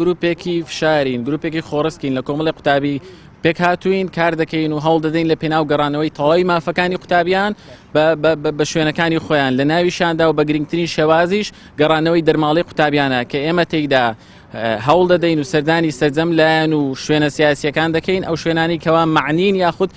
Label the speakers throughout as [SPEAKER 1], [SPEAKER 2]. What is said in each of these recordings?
[SPEAKER 1] گروپێکی فشارین، گروپێکی خۆڕسکین لە کۆمەڵی قوتابی پێکهاتووین، کار دەکەین و هەوڵ دەدەین لە پێناو گەڕانەوەی تەواوی مافەکانی قوتابیان بە شوێنەکانی خۆیان لە ناویشاندا و بە گرنگترین شێوازیش گەڕانەوەی دەرماڵەی قوتابیانە کە ئێمە تێیدا هەوڵ دەدەین و سەردانی سەرجەم لایەن و شوێنە سیاسیەکان دەکەین ئەو شوێنانی کەوا معنین یاخود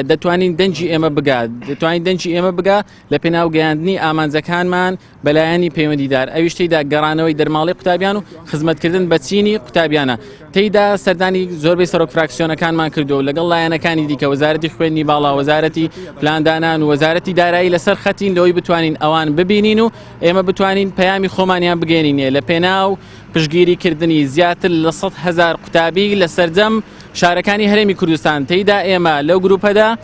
[SPEAKER 1] دەتوانین دەنگی ئێمە بگات دەتوانین دەنگی ئێمە بگا لە پێناو گەیاندنی ئامانجەکانمان بە لایەنی پەیوەندیدار ئەویش تێیدا گەڕانەوەی دەرماڵەی قوتابیان و خزمەتکردن بە چینی قوتابیانە تێیدا سەردانی زۆربەی سەرۆک فراکسیۆنەکانمان کردو و لەگەڵ لایەنەکانی دیکە وەزارەتی خوێندنی باڵا وەزارەتی پلاندانان و وەزارەتی دارایی لەسەر خەتین لەوەی بتوانین ئەوان ببینین و ئێمە بتوانین پەیامی خۆمانیان بگەێنینێ لە پێناو پشگیری کردنی زیاتر لە 100 هزار قوتابی لە سەرجەم شارەکانی هەرێمی کوردستان تێیدا ئێمە لەو گروپەدا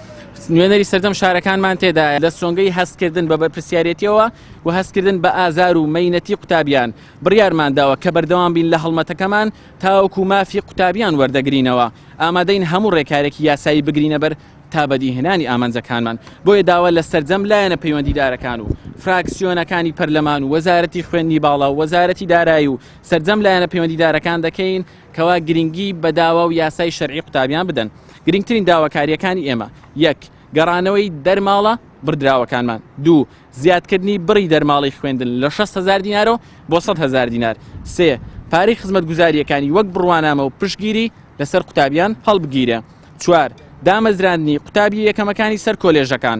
[SPEAKER 1] نوێنەری سەرجەم شارەکانمان تێدایە لە سۆنگەی هەستکردن بە بەرپرسیارێتیەوە و هەستکردن بە ئازار و مەینەتی قوتابیان بڕیارمان داوە کە بەردەوام بین لە هەڵمەتەکەمان تاوەکو مافی قوتابیان وەردەگرینەوە ئامادەین هەموو ڕێکارێکی یاسایی بگرینە بەر تا بەدیهێنانی ئامانجەکانمان بۆیە داوا لە سەرجەم لایەنە پەیوەندیدارەکان و فراکسیۆنەکانی پەرلەمان و وەزارەتی خوێندنی باڵا و وەزارەتی دارایی و سەرجەم لایەنە پەیوەندیدارەکان دەکەین کەوا گرنگی بە داوا و یاسای شەرعی قوتابیان بدەن. گرنگترین داواکارییەکانی ئێمە، یەک. گەڕانەوەی دەرماڵە بڕدراوەکانمان. دوو. زیادکردنی بڕی دەرماڵەی خوێندن لە 60 هەزار دینارەوە بۆ 100 هەزار دینار. سێ. پارەی خزمەتگوزارییەکانی وەک بڕوانامە و پشتگیری لەسەر قوتابیان هەڵبگیرێ. چوار. دامەزراندنی قوتابییە یەکەمەکانی سەر کۆلێژەکان.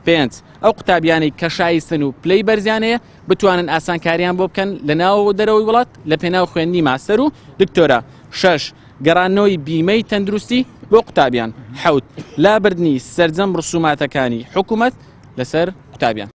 [SPEAKER 1] پێنج. ئەو قوتابیانەی کە شایستەن و پلەی بەرزیان هەیە بتوانن ئاسانکاریان بۆ بکەن لە ناوەوە و دەرەوەی وڵات لە پێناو خوێندنی ماستەر و دکتۆرا. شەش، گەڕاندنەوەی بیمەی تەندروستی بۆ قوتابیان. حەوت، لابردنی سەرجەم ڕسوماتەکانی حکومەت لەسەر قوتابیان.